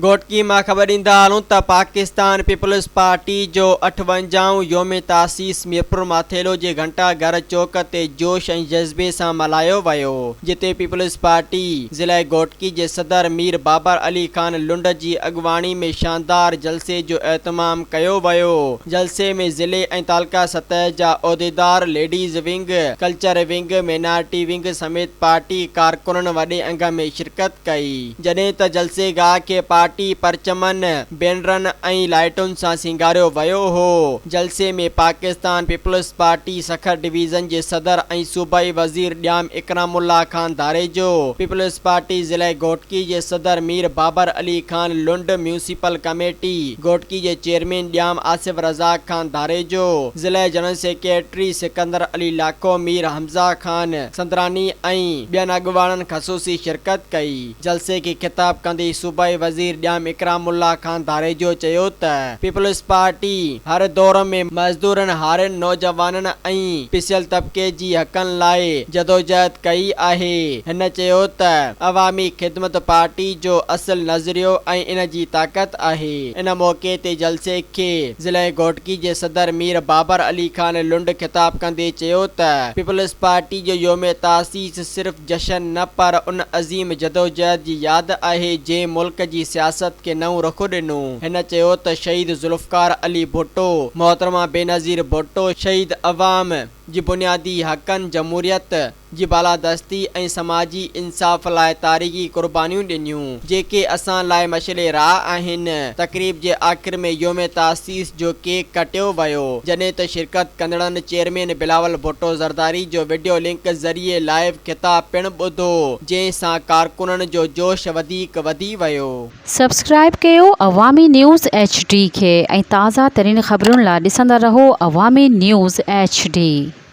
گهوٽڪي مان خبر ڏيندا هلون ته پاڪستان پيپلز پارٽي جو اٺونجاهون يوم تاسيس ميرپور ماٿيلو جي گهنٽا گهر چوڪ تي جوش ۽ جذبي سان ملهايو ويو جتي پيپلز پارٽي ضلعي گهوٽڪي جي صدر مير بابر علي خان لنڊ جي اڳواڻي ۾ شاندار جلسي جو اهتمام ڪيو ويو جلسي ۾ ضلعي ۽ تعلقه سطح جا عهديدار، ladies wing, culture wing, minority wing سميت پارٽي ڪارڪنن وڏي انگ ۾ شرڪت ڪئي. جڏهن ته جلسي گاهه کي پارٽي پرچمن، بينرن ۽ لائيٽن سان سينگاريو ويو هو. جلسي ۾ Pakistan peoples party Sukkur division جي صدر ۽ صوبائي وزير ڄام اڪرام الله خان ڌاريجو، پيپلز پارٽي ضلعي گهوٽڪي جي صدر مير بابر علي خان لنڊ، ميونسپل ڪميٽي گهوٽڪي جي چيئرمين ڄام آصف رزاق خان ڌاريجو، ضلعي جنرل سيڪريٽري سڪندر علي لاکو، مير حمزه خان سندراني ۽ ٻين اڳواڻن خصوصي شرڪت ڪئي. جلسي کي خطاب ڪندي صوبائي وزير ڄام اڪرام الله خان ڌاريجو چيو ته پيپلز پارٽي هر دور ۾ مزدورن، هارين، نوجوانن ۽ پسيل طبقي جي حقن لاء جدوجهد ڪئي آهي. هن چيو ته عوامي خدمت پارٽي جو اصل نظريو ۽ ان جي طاقت آهي. ان موقعي تي جلسي کي ضلعي گهوٽڪي جي صدر مير بابر علي خان لنڊ خطاب ڪندي چيو ته پيپلز پارٽي جو يوم تاسيس صرف جشن نه پر ان عظيم جدوجهد جي ياد آهي جنهن ملڪ جي سياست کي نئون رخ ڏنو. هن چيو ته شهيد ذوالفقار علي ڀٽو، محترمه بينظير ڀٽو شهيد عوام جي بنيادي حقن، جمهوريت، جي بالادستي ۽ سماجي انصاف لاء تاريخي قربانيون ڏنيون، جيڪي اسان لاء مشعل راهه آهن. تقريب جي آخر ۾ يوم تاسيس جو ڪيڪ ڪٽيو ويو، جڏهن ته شرڪت ڪندڙن چيئرمين بلاول ڀٽو زرداري جو وڊيو لنڪ ذريعي لائيو خطاب پڻ ٻڌو، جنهن سان ڪارڪنن جو جوش وڌيڪ وڌي ويو. سبسڪرائيب ڪيو عوامي نيوز ايڇ ڊي کي ۽ تازه ترين خبرن لا ڏسندا رهو عوامي نيوز ايڇ ڊي.